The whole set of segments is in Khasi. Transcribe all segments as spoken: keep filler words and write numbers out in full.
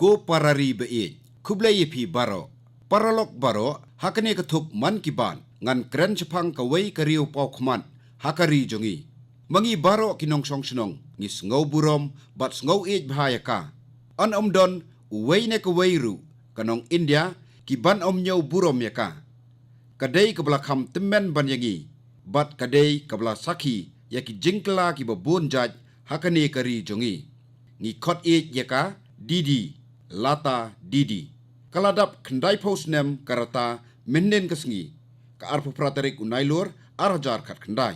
Ko parari ba ïeit, khublei ïa phi baroh. Paralok baroh, ha kane ka thup Mann Ki Baat, ngan kren shaphang kawei ka riew paw khmat ha ka ri jong ngi. Ma ngi baroh ki nongshong shnong ngi sngew burom bad sngew ïeit bha ïa ka. Yn ym don uwei ne kawei ruh ka nong India ki ban ym ñiew burom ïa ka. Ka dei kaba la kham tymmen ban ïa ngi bad ka dei kaba la sakhi ïa ki jingkylla kiba bun jait ha kane ka ri jong ngi. Ngi khot ïeit ïa ka Didi, Lata Didi. Ka la dap khyndaiphew snem ka rta mynhynnin ka sngi, ka arphew phra tarik u Nailur ar hajar khatkhyndai.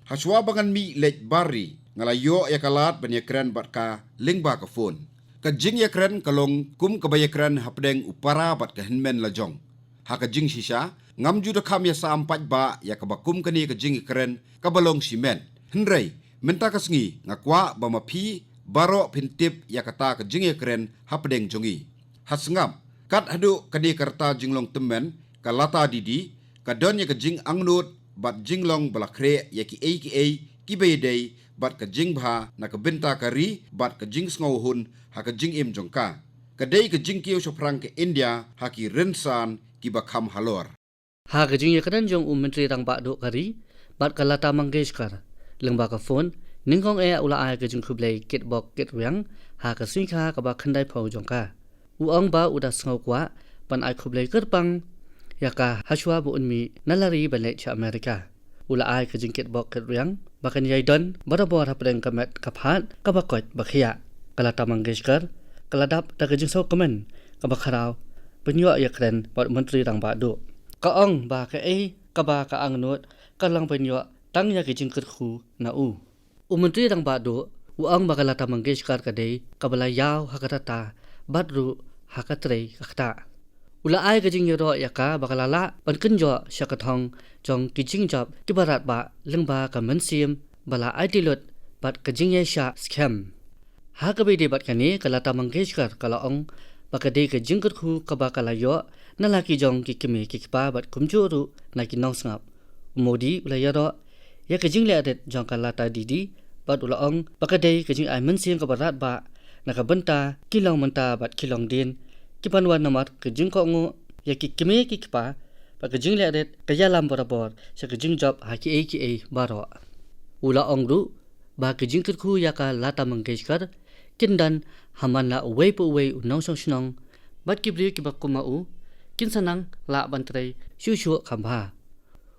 Hashwa ba ngan mih leit bar ri, nga la ïoh ïa ka lad ban ïakren bad ka lyngba ka phone. Ka jingïakren ka long kum kaba ïakren hapdeng u para bad ka hynmen lajong. Ha ka jingshisha, ngam ju da kham ïasam paidbah ïa kaba kum kane ka jingïakren kaba long shimet. Hynrei mynta ka sngi nga kwah ba ma phi baroh phin tip ïa kata ka jingïakren hapdeng jong ngi. Ha sngap, kat haduh kane ka rta jinglong tymmen ka Lata Didi, ka don ïa ka jingangnud bad jinglong ba la khreh ïa kiei kiei kiba ïadei bad ka jingbha na ka bynta ka ri bad ka jingsngewhun ha ka jingim jong ka. Ka dei ka jingkiew shaphrang ka India ha ki rynsan kiba kham halor. Ha ka jingïakren jong u Myntri Rangbah Duh ka ri bad ka Lata Mangeshkar lyngba ka phone, nyngkong eh u la ai ka jingkhublei kitbok kitrwiang ha ka sngi kha kaba khyndaiphew jong ka. U ong ba u da sngew kwah ban ai khublei kyrpang ïa ka hashwa ba un mih na la ri ban leit sha Amerika. U la ai ka jingkitbok kitrwiang ba kan ïai don barabor hapdeng ka met ka phad kaba koit ba khiah. Ka Lata Mangeshkar ka la dap da ka jingsngewkmen kaba khraw ban ïoh ïakren bad u Myntri Rangbah Duh. Ka ong ba kaei kaba ka angnud ka long ban ïoh tang ïa ka jingkyrkhu na u. U Myntri Rangbah Duh u ong ba ka Lata Mangeshkar ka dei kaba la ïaw ha ka rta bad ruh ha ka trei ka ktah. U la ai ka jingïaroh ïa ka ba ka la lah ban kynjoh sha ka thong jong ki jingjop kiba radbah lyngba ka mynsiem ba la aiti lut bad ka jingïaishah skhem. Ha kaba ïadei bad kane, ka Lata Mangeshkar ka la ong ba ka dei ka jingkyrkhu kaba ka la ïoh na la ki jong ki kmie ki kpa bad kumjuh ruh na ki nongsngap. U Modi u la ïaroh ïa ka jingleh rit jong ka Lata Didi bad u la ong ba ka dei ka jingai mynsiem kaba radbah na ka bynta ki long mynta bad ki long dien ki ban wan namar ka jingkohnguh ïa ki kmie ki kpa bad ka jingleh rit ka ïalam barabor sha ka jingjop ha kiei kiei baroh. U la ong ruh ba ka jingkyrkhu ïa ka Lata Mangeshkar kin don ha man la uwei pa uwei u nongshong shnong bad ki briew kiba kum ma u kin sa nang lah ban trei shuh shuh kham bha.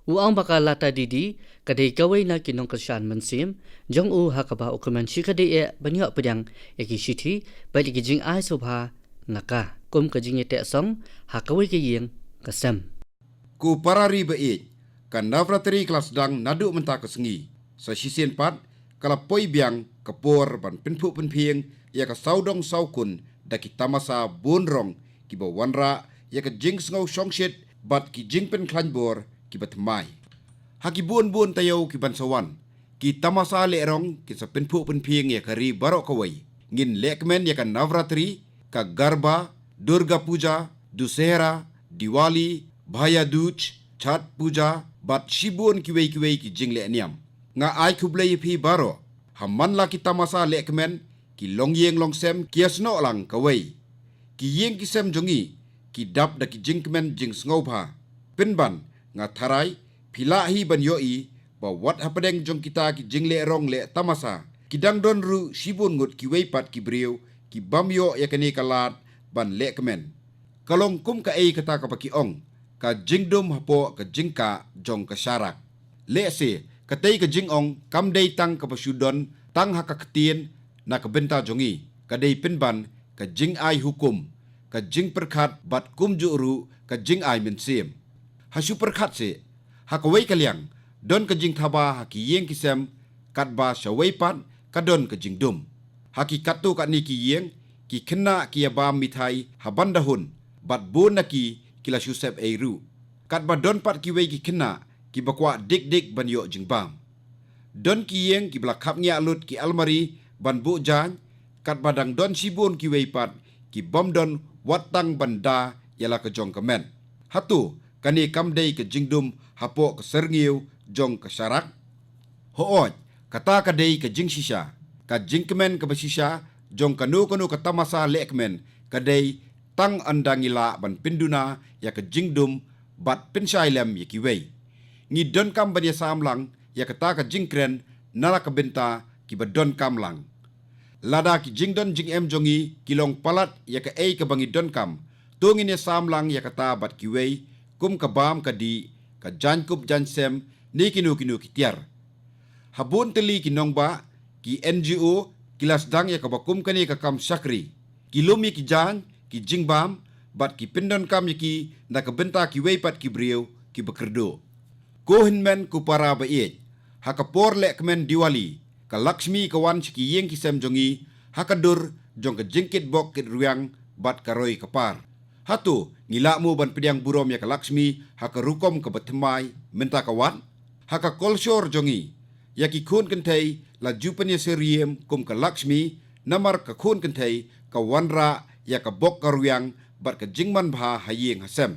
U ong ba ka Lata Didi ka dei kawei na ki nongkyrshan mynsiem jong u ha kaba u kmen shikatdei eh ban ïoh pdiang ïa ki shithi bad ïa ki jingai sngewbha na ka kum ka jingïateh song ha kawei ka ïing ka sem. Ko parari ba ïeit, ka Navratri ka la sdang naduh mynta ka sngi. Sa shisien pat ka la poi biang ka por ban pynphuh pynphieng ïa ka sawdong sawkun da ki tamasa bun rong kiba wanrah ïa ka jingsngew shongshit bad ki jingpynkhlaiñ bor kiba thymmai. Ha ki bun bun taïew kiban sa wan, ki tamasa lehrong kin sa pynphuh pynphieng ïa ka ri baroh kawei. Ngin lehkmen ïa ka Navratri, ka Garba, Durga Puja, Dussehra, Diwali, Bhaiya Dooj, Chhath Puja bad shibun kiwei kiwei ki jinglehniam. Nga ai khublei ïa phi baroh. Ha man la ki tamasa lehkmen, ki longïing longsem ki ïasnoh lang kawei. Ki ïing ki sem jong ngi ki dap da ki jingkmen jingsngewbha. Pynban nga tharai phi lah hi ban ïohi ba wat hapdeng jong kita ki jinglehrong leh tamasa, ki dang don ruh shibun ngut kiwei pat ki briew ki bym ïoh ïa kane ka lad ban lehkmen. Ka long kum kaei kata kaba ki ong, ka jingdum hapoh ka jingkah jong ka sharak. Lehse katei ka jingong kam dei tang kaba shu don tang ha ka ktien na ka bynta jong ngi, ka dei pynban ka jingai hukum, ka jingpyrkhat bad kumjuh ruh ka jingai mynsiem. Ha shu pyrkhat seh, ha kawei ka liang don ka jingthaba ha ki ïing ki sem, katba shawei pat ka don ka jingdum. Ha ki katto katne ki ïing, ki khynnah ki ïa bam mithai ha ban da hun bad bun na ki ki la shu sep ei ruh. Katba don pat kiwei ki khynnah kiba kwah dik dik ban ïoh jingbam. Don ki ïing kiba la khapngiah lut ki almari ban buh jaiñ, katba dang don shibun kiwei pat ki bym don wat tang ban da ïa la ka jong ka met. Hato kane kam dei ka jingdum hapoh ka syrngiew jong ka sharak? Hooid, kata ka dei ka jingshisha. Ka jingkmen kaba shisha jong kano kano ka tamasa lehkmen ka dei tang ynda ngi lah ban pynduna ïa ka jingdum bad pynshai lem ïa kiwei. Ngi donkam ban ïasam lang ïa kata ka jingkren na la ka bynta kiba donkam lang. Lada ki jingdon jingem jong ngi ki long palat ïa kaei kaba ngi donkam, to ngin ïasam lang ïa kata bad kiwei, kum ka bam ka dih, ka jaiñkup jaiñsem, ne kino kino ki tiar. Ha bun tylli ki nongbah, ki N G O ki la sdang ïa kaba kum kane ka kam shakri. Ki lum ïa ki jaiñ, ki jingbam, bad ki pyndonkam ïa ki na ka bynta kiwei pat ki briew kiba kyrduh. Ko hynmen ko para ba ïeit, ha ka por leh kmen Diwali, ka Lakshmi ka wan sha ki ïing ki sem jong ngi ha ka dur jong ka jingkitbok kitrwiang bad ka roi ka par. Hato ngi lah mo ban pdiang burom ïa ka Lakshmi ha ka rukom kaba thymmai mynta ka wat? Ha ka kolshor jong ngi, ïa ki khun kynthei la ju pynïasyriem kum ka Lakshmi, namar ka khun kynthei ka wanrah ïa ka bok ka rwiang bad ka jingmanbha ha ïing ha sem.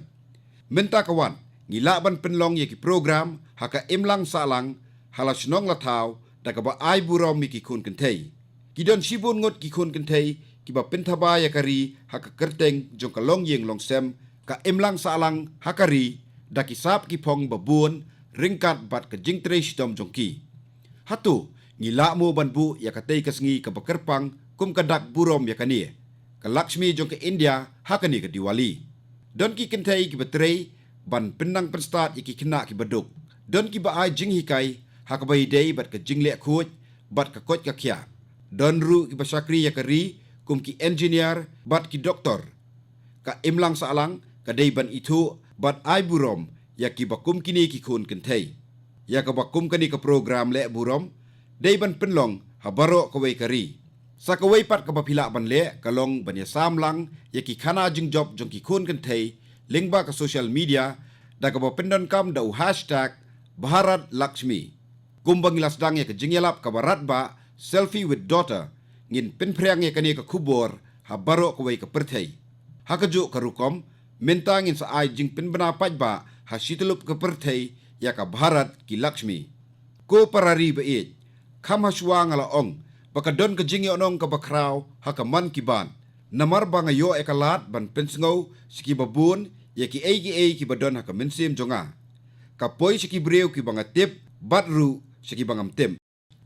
Mynta ka wat, ngi lah ban pynlong ïa ki program ha ka imlang sahlang, ha la shnong la thaw, da kaba ai burom ïa ki khun kynthei. Ki don shibun ngut ki khun kynthei kiba pynthaba ïa ka ri ha ka kyrteng jong ka longïing longsem, ka imlang sahlang ha ka ri, da ki sap ki phong ba bun ryngkat bad ka jingtrei shitom jong ki. Hato ngi lah mo ban buh ïa katei ka sngi kaba kyrpang kum ka dak burom ïa kane ka Lakshmi jong ka India ha kane ka Diwali? Don ki kynthei kiba trei ban pynnang pynstad ïa ki khynnah kiba duk. Don kiba ai jinghikai ha kaba ïadei bad ka jingleh khuid bad ka koit ka khiah. Don ruh kiba shakri ïa ka ri kum ki engineer bad ki doktor. Ka imlang sahlang ka dei ban ithuh bad ai burom ïa kiba kum kine ki khun kynthei. Ïa kaba kum kane ka program leh burom dei ban pynlong ha baroh kawei ka ri. Sa kawei pat kaba phi lah ban leh ka long ban ïasam lang ïa ki khana jingjop jong ki khun kynthei lyngba ka social media, da kaba pyndonkam da u hashtag Bharat Lakshmi. Kumba ngi la sdang ïa ka jingïalap kaba radbah, Selfie with Daughter, ngin pynphriang ïa kane ka khubor ha baroh kawei ka pyrthei. Ha kajuh ka rukom, mynta ngin sa ai jingpynbna paidbah ha shityllup ka pyrthei ïa ka Bharat ki Lakshmi. Ko para ri ba ïeit, kham hashwa nga la ong ba ka don ka jingïohnong kaba khraw ha ka Mann Ki Baat, namar ba nga ïoh ïa ka lad ban pynsngew sha kiba bun ïa kiei kiei kiba don ha ka mynsiem jong nga. Ka poi sha ki briew kiba nga tip bad ruh sha kiba ngam tip.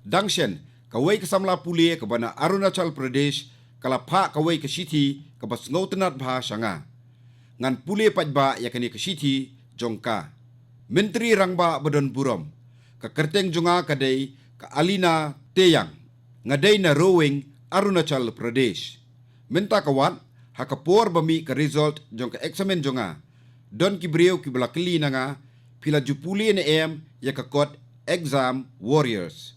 Dang shen, kawei ka samla pule kaba na Arunachal Pradesh ka la phah kawei ka shithi kaba sngewtynnat bha sha nga. Ngan pule paidbah ïa kane ka shithi jong ka. Myntri rangbah ba don burom, ka kyrteng jong nga ka dei ka Alina Teyang. Nga dei na Roing, Arunachal Pradesh. Mynta ka wat, ha ka por ba mih ka result jong ka eksamin jong nga, don ki briew kiba la kylli na nga, phi la ju pule ne em ïa ka kot exam warriors?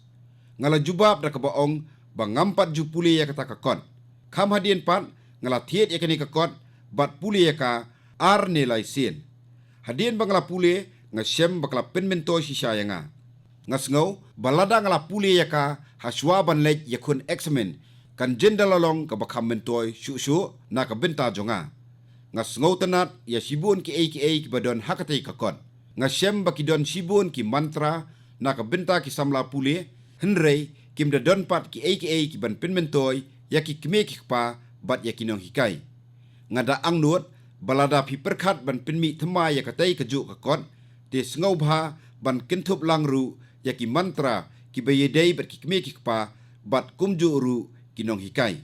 Nga la jubab da kaba ong ba ngam pat ju pule ïa kata ka kot. Kham hadien pat nga la thied ïa kane ka kot bad pule ïa ka ar ne lai sien. Hadien ba nga la pule, nga shem ba ka la pynmyntoi shisha ïa nga. Nga sngew ba lada nga la pule ïa ka hashwa ban leit ïakhun eksamin, kan jin da la long kaba kham myntoi shuh shuh na ka bynta jong nga. Nga sngewtynnat ïa shibun kiei kiei kiba don ha katei ka kot. Nga shem ba ki don shibun ki mantra na ka bynta ki samla pule, hynrei kim da don pat kiei kiei kiban pynmyntoi ïa ki kmie ki kpa bad ïa ki nonghikai. Nga da angnud ba lada phi pyrkhat ban pynmih thymmai ïa katei kajuh ka kot, te sngewbha ban kynthup lang ruh ïa ki mantra kiba ïadei bad ki kmie ki kpa bad kumjuh ruh ki nonghikai.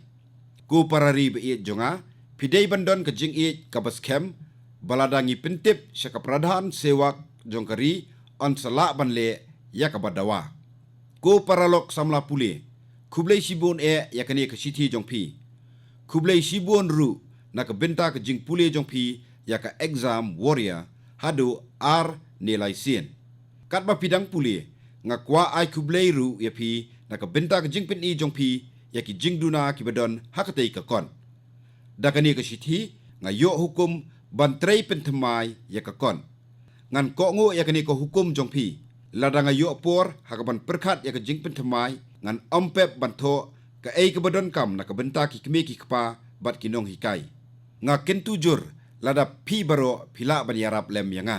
Ko para ri ba ïeit jong nga, phi dei ban don ka jingïeit kaba skhem ba lada ngi pyntip sha ka pradhan sewak jong ka ri, yn sa lah ban leh ïa kaba dawa. Ko paralok samla pule, khublei shibun eh ïa kane ka shithi jong phi. Khublei shibun ruh na ka bynta ka jingpule jong phi ïa ka exam warrior haduh ar ne lai sien. Katba phi dang pule, nga kwah ai khublei ruh ïa phi na ka bynta ka jingpyni jong phi ïa ki jingduna kiba don ha katei ka kot. Da kane ka shithi, nga ïoh hukum ban trei pynthymmai ïa ka kot. Ngan kohnguh ïa kane ka hukum jong phi. Lada nga ïoh por ha kaban pyrkhat ïa ka jingpynthymmai, ngan ym pep ban thoh kaei kaba donkam na ka bynta ki kmie ki kpa bad ki nonghikai. Nga kyntu jur lada phi baroh phi lah ban ïarap lem ïa nga.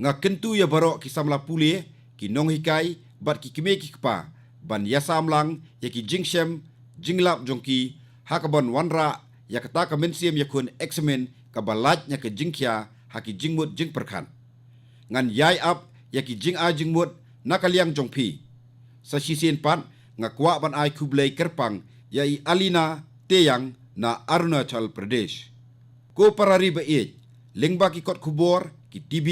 Nga kyntu ïa baroh ki samla pule, ki nonghikai bad ki kmie ki kpa ban ïasam lang ïa ki jingshem jinglap jong ki ha kaban wanrah ïa kata ka mynsiem ïakhun examine kaba lait na ka jingkhia ha ki jingmut jingpyrkhat. Ngan ïai ap ïa ki jingai jingmut na ka liang jong phi. Sa shisien pat nga kwah ban ai khublei kyrpang ïa i Alina Teyang na Arunachal Pradesh. Ko para ri ba ïeit, lyngba ki kot khubor, ki T V,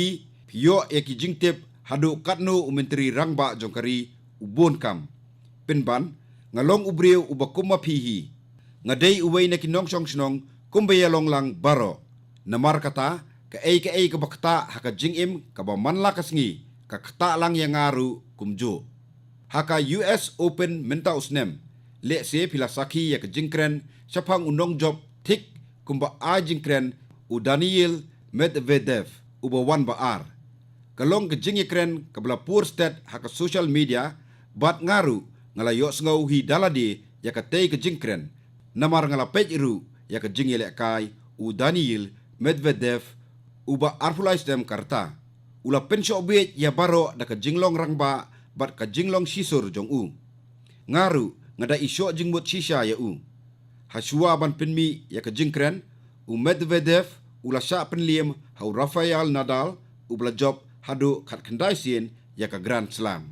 phi ïoh ïa ki jingtip haduh katno u Myntri Rangbah jong ka ri u bun kam. Pynban, nga long u briew uba kum ma phi hi. Nga dei uwei na ki nongshong shnong kumba ïa long lang baroh. Namar kata, kaei kaei kaba ktah ha ka jingim kaba man la ka sngi, ka ktah lang ïa nga ruh kumjuh. Ha ka U S Open mynta u snem, lehse phi la sakhi ïa ka jingkren shaphang u nongjop thik kumba ai jingkren u Daniil Medvedev uba wan ba ar. Ka long ka jingïakren kaba la pur stet ha ka social media, bad nga ruh nga la ïohsngew hi da lade ïa katei ka jingkren. Namar nga la peit ruh ïa ka jingïalehkai u Daniil Medvedev uba arphew lai snem ka rta. U la pynshoh bieit ïa baroh da ka jinglong rangbah bad ka jinglong shisur jong u. Nga ruh nga da ishoh jingmut shisha ïa u. Hashwa ban pynmih ïa ka jingkren, u Medvedev u la shah pynliem ha u Rafael Nadal uba la jop haduh khatkhyndai sien ïa ka Grand Slam.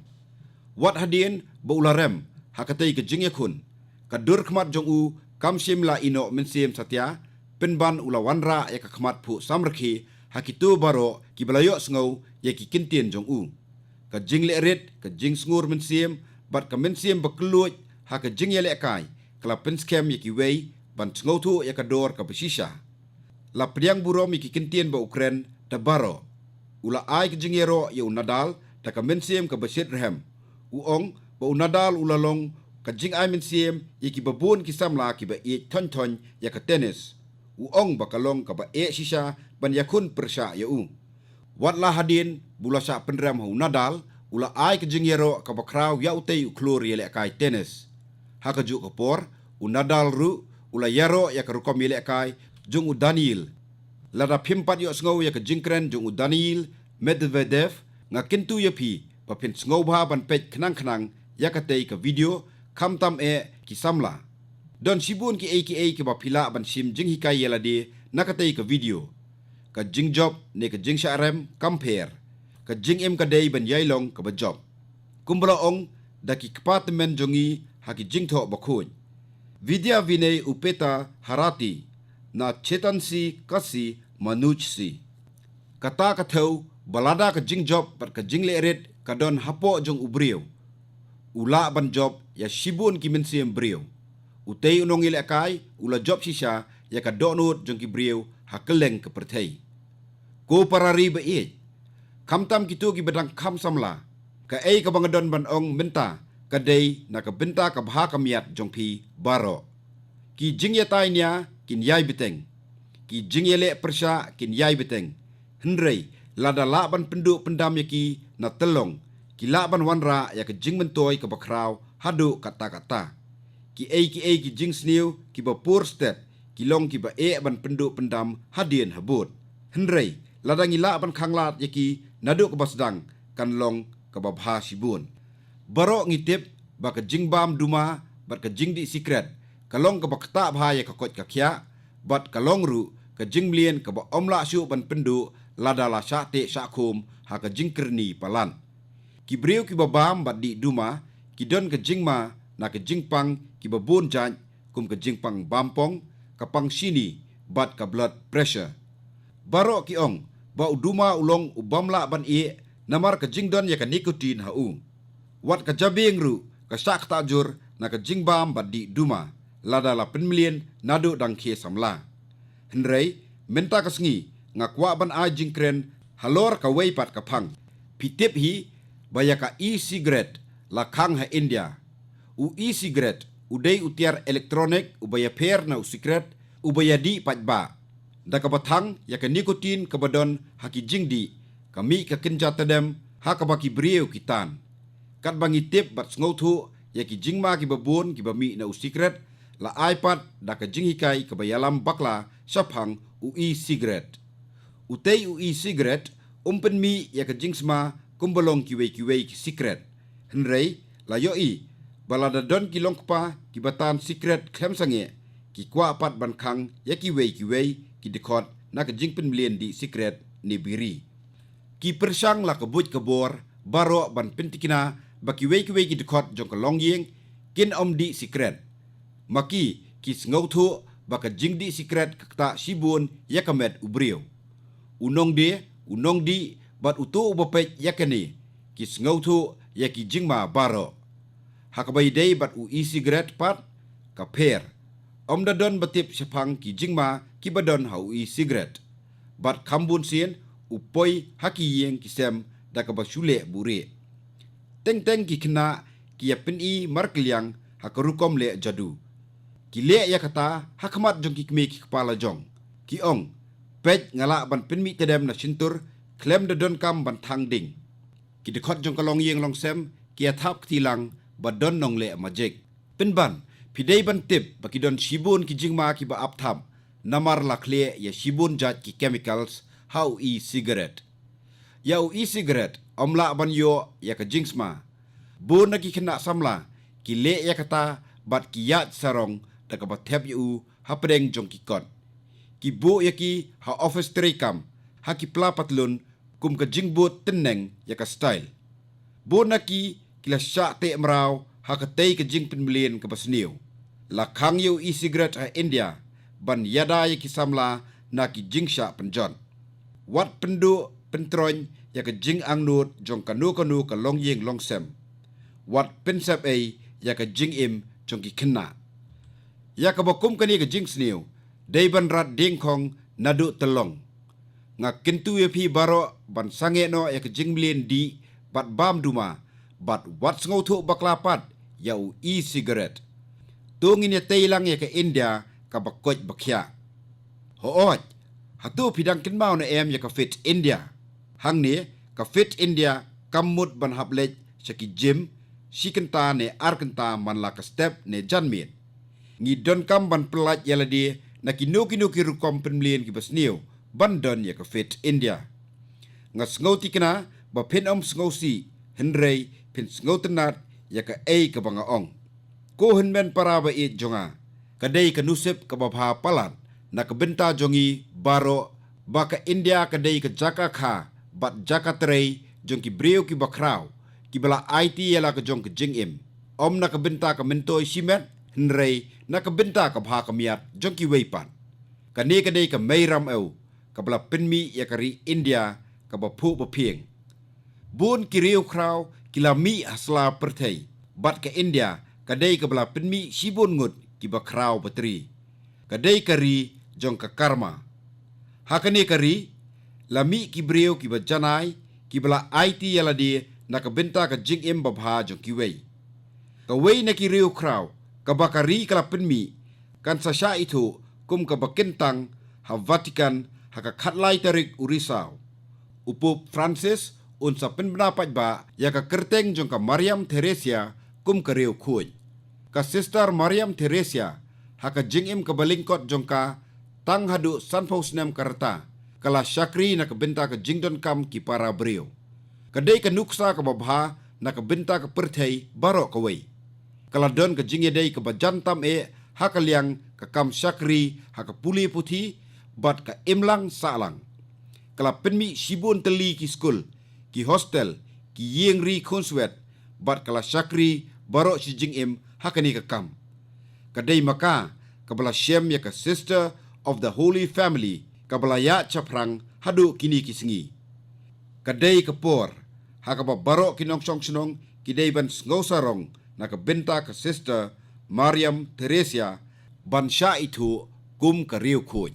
Wat hadien ba u la rem ha katei ka jingïakhun, ka dur khmat jong u kam shym la ïehnoh mynsiem satia, pynban u la wanrah ïa ka khmat phuh samrkhie ha kito baroh kiba la ïohsngew ïa ki kyntien jong u. Ka jinglehrit, ka jingsngur mynsiem bad ka mynsiem ba kylluid ha ka jingïalehkai ka la pynskhem ïa kiwei ban sngewthuh ïa ka dor kaba shisha. La pdiang burom ïa ki kyntien ba u kren da baroh. U la ai ka jingïaroh ïa u Nadal da ka mynsiem kaba shit rhem. U ong ba u Nadal u la long ka jingai mynsiem ïa kiba bun ki samla kiba ïeit thoiñ thoiñ ïa ka tennis. U ong ba ka long kaba eh shisha ban ïakhun pyrshah ïa u. Wat la hadien ba u la shah pynrem ha u Nadal, u la ai ka jingïaroh kaba khraw ïa utei u khlur ïalehkai tennis. Ha kajuh ka por, u Nadal ruh u la ïaroh ïa ka rukom ïalehkai jong u Daniil. Lada phim pat ïohsngew ïa ka jingkren jong u Daniil Medvedev, nga kyntu ïa phi ba phin sngewbha ban peit khnang khnang ïa katei ka video, khamtam eh ki samla. Don shibun kiei kiei kiba phi lah ban shim jinghikai ïa lade na katei ka video. Ka jingjop ne ka jingshah rem kam pher. Ka jingim ka dei ban ïai long kaba jop, kumba la ong da ki kpa tymmen jong ngi ha ki jingthoh bakhuid. Vidya Vinay Upeta Harati na Chetan Si Kasi Manuj Si. Kata ka thew ba lada ka jingjop bad ka jinglehrit ka don hapoh jong u briew, u lah ban jop ïa shibun ki mynsiem briew. Utei u nongïalehkai u la jop shisha ïa ka dohnud jong ki briew ha kylleng ka pyrthei. Ko para ri ba ïeit, khamtam kito kiba dang kham samla, kaei kaba nga don ban ong mynta ka dei na ka bynta ka bha ka miat jong phi baroh. Ki jingïatai nia kin ïai bteng. Ki jingïaleh pyrshah kin ïai bteng. Hynrei lada lah ban pynduh pyndam ïa ki na tyllong, ki lah ban wanrah ïa ka jingmyntoi kaba khraw haduh katta katta. Kiei kiei ki jingsniew kiba pur stet ki long kiba eh ban pynduh pyndam hadien habud. Hynrei lada ngi lah ban khanglad ïa ki naduh kaba sdang, kan long kaba bha shibun. Baroh ngi tip ba ka jingbam duma bad ka jingdih sikret ka long kaba ktah bha ïa ka koit ka khiah, bad ka long ruh ka jingmlien kaba ym lah shuh ban pynduh lada la shah teh shah khum ha ka jingkyrni palat. Ki briew kiba bam bad dih duma ki don ka jingma na ka jingpang kiba bun jait, kum ka jingpang bampong, ka pang shini bad ka blood pressure. Baroh ki ong ba u duma u long u bym lah ban ïeh namar ka jingdon ïa ka nicotine ha u. Wat ka jabieng ruh ka shah ktah jur na ka jingbam bad dih duma lada la pynmlien naduh dang khie samla. Hynrei mynta ka sngi nga kwah ban ai jingkren halor kawei pat ka phang. Phi tip hi ba ïa ka e-cigarette la khang ha India. U e-cigarette u dei u tiar electronic uba ïapher na u sikret uba ïadih paidbah. Da kaba thang ïa ka nicotine kaba don ha ki jingdih, ka mih ka kynja tdem ha kaba ki briew ki tan. Katba ngi tip bad sngewthuh ïa ki jingma kiba bun kiba mih na u sikret, la ai pat da ka jinghikai kaba ïalam bakla shaphang u e-cigarette. Utei u e-cigarette um pynmih ïa ka jingsma kumba long kiwei kiwei ki sikret. Hynrei la ïohi ba lada don ki longkpa kiba tan sikret khlem sangeh, Ki kwah pat ban khang ïa kiwei kiwei ki dkhot na ka jingpynmlien dih sikret ne biri. Ki pyrshang la ka buit ka bor baroh ban pyntikna ba kiwei kiwei ki dkhot jong ka longïing kin ym dih sikret. Ma ki, ki sngewthuh ba ka jingdih sikret ka ktah shibun ïa ka met u briew. U nongdie, u nongdih bad uto uba peit ïa kane, ki sngewthuh ïa ki jingma baroh. Ha kaba ïadei bad u e-cigarette pat, ka pher. Ym da don ba tip shaphang ki jingma kiba don ha u e-cigarette. Bad kham bun sien u poi ha ki ïing ki sem da kaba shu leh buhrieh. Teng teng ki khynnah ki ïa pyni markylliang ha ka rukom leh jadu. Ki leh ïa kata ha khmat jong ki kmie ki kpa la jong. Ki ong, peit, nga lah ban pynmih tdem na shyntur khlem da donkam ban thang ding. Ki dkhot jong ka longïing longsem ki ïa thap kti lang ba don nongleh magic. Pynban, phi dei ban tip ba ki don shibun ki jingma kiba ap thap namar la khleh ïa shibun jait ki chemicals ha u e-cigarette. Ïa u e-cigarette ym lah ban ïoh ïa ka jingsma. Bun na ki khynnah samla ki leh ïa kata bad ki ïaid sarong da kaba thep ïa u hapdeng jong ki kot. Ki buh ïa ki ha office treikam, ha ki pla patlun, kum ka jingbud tynneng ïa ka style. Bun na ki ki la shah teh mraw ha katei ka jingpynmlien kaba sniew. La khang ïa u e-cigarette ha India ban ïada ïa ki samla na ki jingshah pynjot. Wat pynduh pyntroiñ ïa ka jingangnud jong kano kano ka longïing longsem. Wat pynsep ei ïa ka jingim jong ki khynnah. Ïa kaba kum kane ka jingsniew dei ban rat diengkhong naduh tyllong. Nga kyntu ïa phi baroh ban sangeh noh ïa ka jingmlien dih bad bam duma, bad wat sngewthuh bakla pat ïa u e-cigarette. To ngin ïatei lang ïa ka India kaba koit ba khiah. Hooid, hato phi dang kynmaw ne em ïa ka Fit India? Hangne, ka Fit India kam mut ban hap leit sha ki gym shi kynta ne ar kynta man la ka step ne janmiet. Ngi donkam ban pyllait ïa lade na kino kino ki rukom pynmlien kiba sniew ban don ïa ka Fit India. Nga sngewthikna ba phin ym sngewsih, hynrei phin sngewtynnat ïa kaei kaba nga ong. Ko hynmen para ba ïeit jong nga, ka dei ka nusip kaba bha palat na ka bynta jong ngi baroh ba ka India ka dei ka jaka kha bad jaka trei jong ki briew kiba khraw, kiba la aiti ïa la ka jong ka jingim, ym na ka bynta ka myntoi shimet, hynrei na ka bynta ka bha ka miat jong kiwei pat. Kane ka dei ka mei ram ew kaba la pynmih ïa ka ri India kaba phuh ba phieng. Bun ki riew khraw ki la mih ha sla pyrthei, bad ka India ka dei kaba la pynmih shibun ngut kiba khraw batri. Ka dei ka ri jong ka karma. Ha kane ka ri la mih ki briew kiba janai, kiba la aiti ïa lade na ka bynta ka jingim babha jong kiwei. Kawei na ki riew khraw kaba ka ri ka la pynmih kan sa shah ithuh kum kaba kyntang ha Vatican ha ka khatlai tarik u Risaw. U Pope Francis un sa pynbna paidbah ïa ka kyrteng jong ka Mariam Theresia kum ka riew khuid. Ka Sister Mariam Theresia, ha ka jingim kaba lyngkot jong ka, tang haduh sanphew snem ka rta, ka la shakri na ka bynta ka jingdonkam ki para briew. Ka dei ka nuksa kaba bha na ka bynta ka pyrthei baroh kawei. Ka la don ka jingïadei kaba jan tam eh ha ka liang ka kam shakri ha ka pule puthi bad ka imlang sahlang. Ka la pynmih shibun tylli ki skul, ki hostel, ki ïing ri khunswet, bad ka la shakri baroh shi jingim ha kane ka kam. Ka dei ma ka kaba la shem ïa ka Sister of the Holy Family kaba la ïaid shaphrang haduh kine ki sngi. Ka dei ka por ha kaba baroh ki nongshong shnong ki dei ban sngewsarong na ka bynta ka Sister Mariam Theresia ban shah ithuh kum ka riew khuid.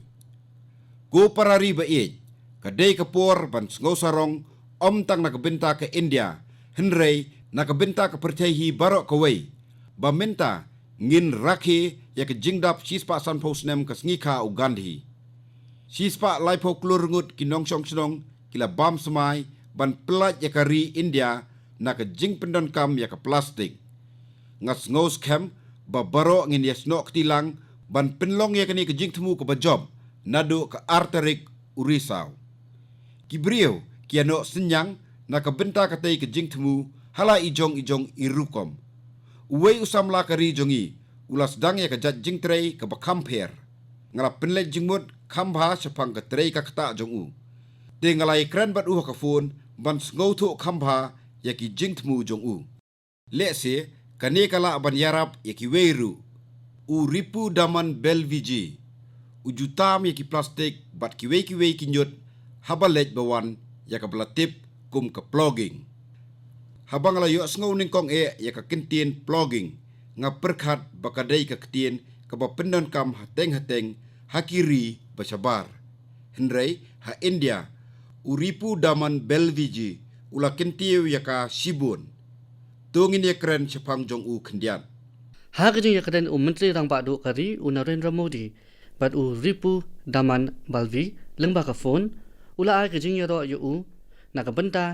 Ko para ri ba ïeit, ka dei ka por ban sngewsarong ym tang na ka bynta ka India, hynrei na ka bynta ka pyrthei hi baroh kawei. Ba mynta ngin rakhe ïa ka jingdap shispah sanphew snem ka sngi kha u Gandhi. Shispah laiphew klur ngut ki nongshong shnong ki la bam smai ban pyllait ïa ka ri India na ka jingpyndonkam ïa ka plastik. Nga sngew skhem ba baroh ngin ïasnoh kti lang ban pynlong ïa kane ka jingthmu kaba jop naduh ka ar tarik u Risaw. Ki briew ki ïanoh synñiang na ka bynta katei ka jingthmu ha la i jong i jong i rukom. Uwei u samla ka ri jong ngi U la sdang ïa ka jait jingtrei kaba kham pher. Nga la pynleit jingmut kham bha shaphang ka trei ka ktah jong u. Te nga la ïakren bad u ha ka phone ban sngewthuh kham bha ïa ki jingthmu jong u. Lehse kane ka lah ban ïarap ïa kiwei ruh. U Ripudaman Balviji u ju tam ïa ki plastik bad kiwei kiwei ki ñiut haba leit ba wan ïa kaba la tip kum ka plogging. Haba nga la ïohsngew nyngkong eh ïa ka kyntien plogging, nga pyrkhat ba ka dei ka ktien kaba pyndonkam hateng hateng ha ki ri ba shabar. Hynrei ha India, u Ripudaman Balviji u la kyntiew ïa ka shibun. To ngin ïakren shaphang jong u khyndiat. Ha ka jingïakren u Myntri Rangbah Duh ka ri u Narendra Modi bad u Ripudaman Balvi lyngba ka phone, u la ai ka jingïaroh ïa u na ka bynta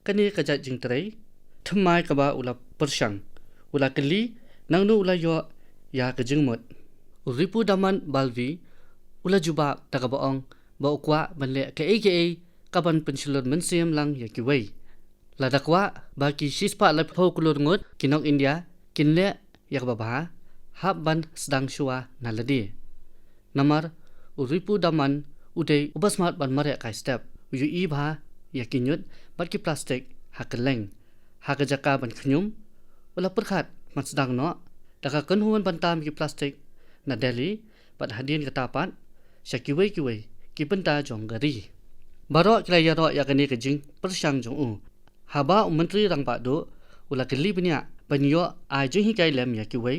kane ka jait jingtrei thymmai kaba u la pyrshang. U la kylli nangno u la ïoh ïa ka jingmut. U Ripudaman Balvi u la jubab da kaba ong ba u kwah ban leh kaei kaei kaban pynshlur mynsiem lang ïa kiwei. Lada kwah ba ki shispah laiphew klur ngut ki nong India kin leh ïa kaba bha, hap ban sdang shuwa na lade. Namar u Ripudaman u dei uba smat ban mareh kai step, u ïohi bha ïa ki ñiut bad ki plastik ha kylleng. Ha ka jaka ban khñium, u la pyrkhat ban sdang noh da ka kynhun ban tam ki plastik na Delhi bad hadien kata pat sha kiwei kiwei ki bynta jong ka ri. Baroh ki la ïaroh ïa kane ka jingpyrshang jong u. Haba u Myntri Rangbah Duh u la kylli bniah ban ïoh ai jinghikai lem ïa kiwei,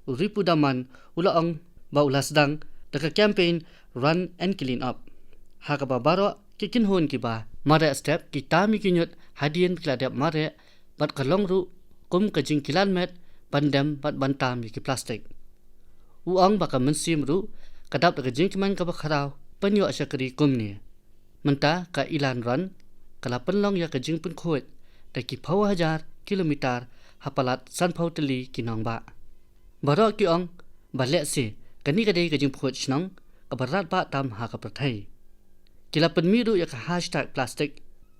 u Ripudaman u la ong ba u la sdang da ka campaign Run and Clean Up, ha kaba baroh ki kynhun kiba mareh step ki tam ïa ki ñiut hadien ba ki la dep mareh, bad ka long ruh kum ka jingkilan met ban dem bad ban tam ïa ki plastik. U ong ba ka mynsiem ruh ka dap da ka jingkmen kaba khraw ban ïoh shakri kumne. Mynta ka Elan Run ka la pynlong ïa ka jingpynkhuid da ki phew hajar kilometer ha palat sanphew tylli ki nongbah. Baroh ki ong ba lehse kane ka dei ka jingpynkhuid shnong kaba radbah tam ha ka pyrthei. Ki la pynmih ruh ïa ka hashtag plastic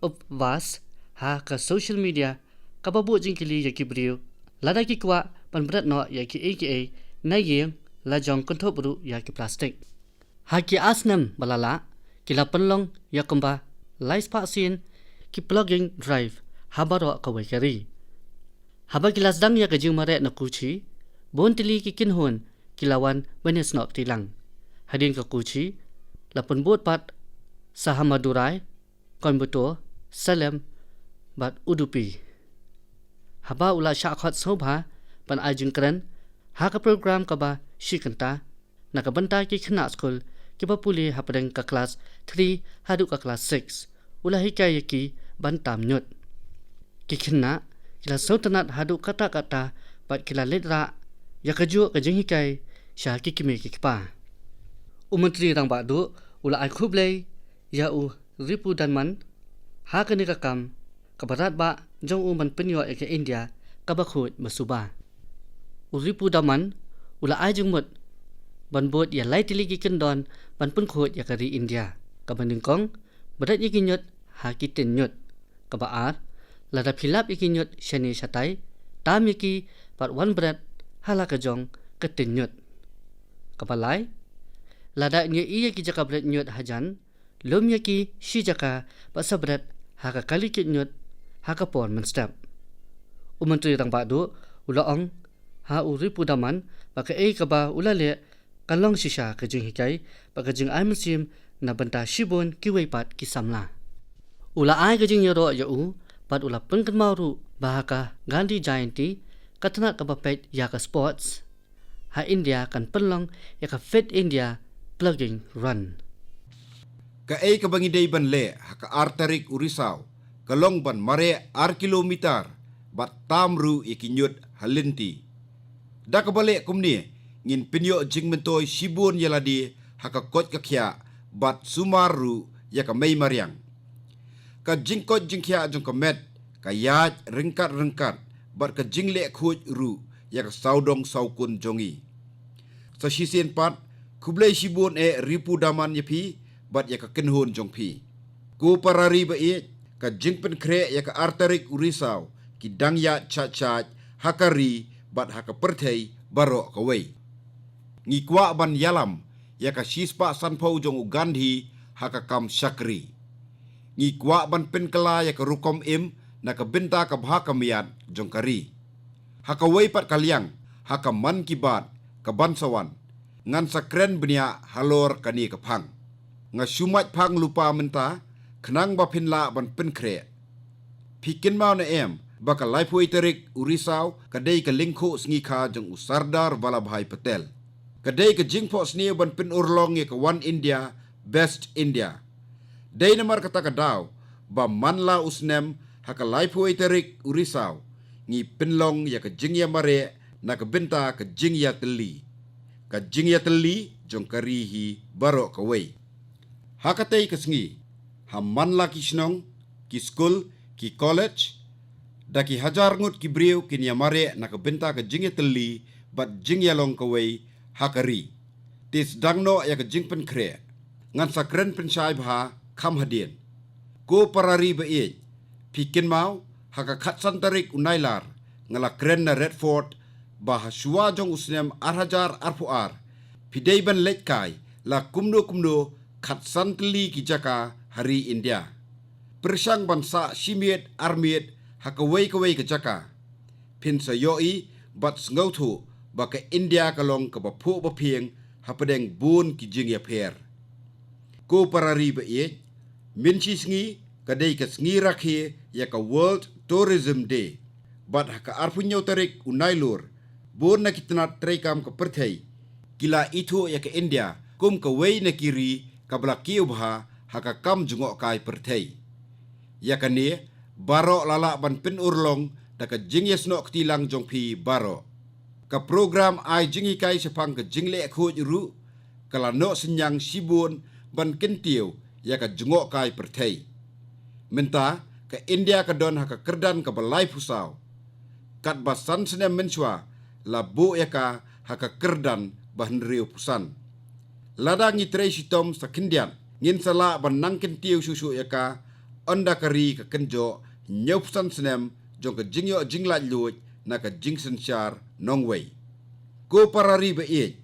upvas ha ka social media, kaba buh jingkylli ïa ki briew lada ki kwah ban bret noh ïa kiei kiei na ïing, la jong kynthup ruh ïa ki plastik. Ha ki ar snem ba la lah, ki la pynlong ïa kumba lai spah sien ki plogging drive ha baroh kawei ka ri. Haba ki la sdang ïa ka jingmareh na Kochi, bun tylli ki kynhun ki la wan ban ïasnoh kti lang. Hadien ka Kochi, la pynbud pat sha ha Madurai, Coimbatore, Salem bad Udupi. Haba u la shah khot sngewbha ban ai jingkren ha ka program kaba shi kynta na ka bynta ki khynnah skul kiba pule hapdeng ka klas three haduh ka klas six, u la hikai ïa ki ban tam ñiut. Ki khynnah ki la sngewtynnat haduh katta katta bad ki la leit rah ïa kajuh ka jinghikai sha ki kmie ki kpa. U Myntri Rangbah Duh u la ai khublei ïa u Ripudaman ha kane ka kam kaba radbah jong u ban pynïoh ïa ka India kaba khuid ba suba. U Ripudaman u la ai jingmut ban bud ïa lai tylli ki kyndon ban pynkhuid ïa ka ri India. Kaba nyngkong, bret ïa ki ñiut ha ki tin ñiut. Kaba ar, lada phi lap ïa ki ñiut shane shatai, tam ïa ki bad wan bret ha la ka jong ka tin ñiut. Kaba lai, lada ïohi ïa ki jaka bret ñiut hajan, lum ïa ki shi jaka bad sa bret ha ka kali kit ñiut ha ka por mynstep. U Myntri Rangbah Duh u la ong ha u Ripudaman ba kaei kaba u la leh ka long shisha ka jinghikai bad ka jingai mynsiem na bynta shibun kiwei pat ki samla. U la ai ka jingïaroh ïa u bad u la pynkynmaw ruh ba ha ka Gandhi Jayanti, ka tnat kaba peit ïa ka sports ha India kan pynlong ïa ka Fit India Plogging Run. Kaei kaba ngi dei ban leh ha ka ar tarik u Risaw ka long ban mareh ar kilometer bad tam ruh ïa ki ñiut ha lynti. Da kaba leh kumne, ngin pynïoh jingmyntoi shibun ïa lade ha ka koit ka khiah bad sumar ruh ïa ka mei mariang. Ka jingkoit jingkhiah jong ka met ka ïaid ryngkat ryngkat bad ka jingleh khuid ruh ïa ka sawdong sawkun jong ngi. Sa shisien pat, khublei shibun eh Ripudaman ïa phi bad ïa ka kynhun jong phi. Ko para ri ba ïeit, ka jingpynkhreh ïa ka ar tarik u Risaw ki dang ïaid shait shait ha ka ri bad ha ka pyrthei baroh kawei. Ngi kwah ban ïalam ïa ka shispah sanphew jong u Gandhi ha ka kam shakri. Ngi kwah ban pynkylla ïa ka rukom im na ka bynta ka bha ka miat jong ka ri. Ha kawei pat ka liang, ha ka Mann Ki Baat ka ban sa wan, ngan sa kren bniah halor kane ka phang. Nga shu mad phang lypa mynta, khnang ba phin lah ban pynkhreh. Phi kynmaw ne em ba ka laiphew tarik u Risaw ka dei ka lyngkhuh sngi kha jong u Sardar Vallabhbhai Patel. Ka dei ka jingphohsniew ban pynurlong ïa ka One India, Best India. Dei namar kata ka daw ba man la u snem, ha ka laiphew tarik u Risaw, ngi pynlong ïa ka jingïamareh na ka bynta ka jingïatylli, ka jingïatylli jong ka ri hi baroh kawei. Ha katei ka sngi, ha man la ki shnong, ki skul, ki college, da ki hajar ngut ki briew kin ïamareh na ka bynta ka jingïatylli bad jingïalong kawei ha ka ri. Te sdang noh ïa ka jingpynkhreh. Ngan sa kren pynshai bha kham hadien. Ko para ri ba ïeit, phi kynmaw, ha ka khatsan tarik u Nailar, nga la kren na Red Fort ba ha shuwa jong u snem ar hajar arphew ar, phi dei ban leit kai la kumno kumno khatsan tylli ki jaka ha ri India. Pyrshang ban sah shi miet ar miet ha kawei kawei ka jaka. Phin sa ïohi bad sngewthuh ba ka India ka long kaba phuh ba phieng hapdeng bun ki jingïapher. Ko para ri ba ïeit, mynshisngi ka dei ka sngi rakhe ïa ka World Tourism Day. Bad ha ka arphew hynñiew tarik u Nailur, bun na ki tnat treikam ka pyrthei ki la ithuh ïa ka India kum kawei na ki ri kaba la kiew bha ha ka kam jngohkai pyrthei. Ïa kane baroh la lah ban pynurlong da ka jingïasnoh kti lang jong phi baroh. Ka program ai jinghikai shaphang ka jingleh khuid ruh ka la noh synñiang shibun ban kyntiew ïa ka jngohkai pyrthei. Mynta ka India ka don ha ka kyrdan kaba laiphew saw. Katba san snem mynshuwa la buh ïa ka ha ka kyrdan ba hynriewphew san. Lada ngi trei shitom sa khyndiat, ngin sa lah ban nang kyntiew shuh shuh ïa ka ynda ka ri ka kynjoh hynñiewphew san snem jong ka jingïoh jinglaitluid na ka jingsynshar nongwei. Ko para ri ba ïeit,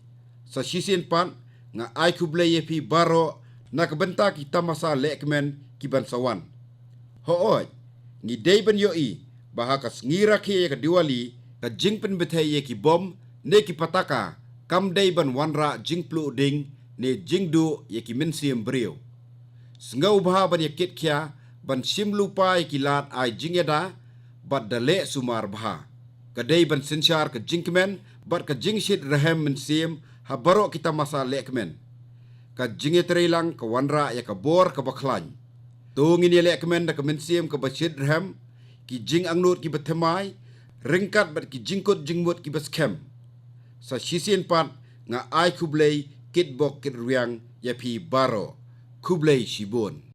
sa shisien pat nga ai khublei ïa phi baroh na ka bynta ki tamasa lehkmen ki ban sa wan. Hooid, ngi dei ban ïohi ba ha ka sngi rakhe ïa ka Diwali, ka jingpynbthei ïa ki bom ne ki pataka kam dei ban wanrah jingpluh ding ne jingduh ïa ki mynsiem briew. Sngewbha ban ïa kit khia ban shim lypa ïa ki lad ai jingïada bad da leh sumar bha. Ka dei ban synshar ka jingkmen bad ka jingshit rhem mynsiem ha baroh ki tamasa lehkmen. Ka jingïatreilang ka wanrah ïa ka bor kaba khlaiñ. To ngin ïalehkmen da ka mynsiem kaba shit rhem, ki jingangnud kiba thymmai, ryngkat bad ki jingkut jingmut kiba skhem. Sa shisien pat nga ai khublei kitbok kitrwiang ïa phi baroh. Khublei shibun.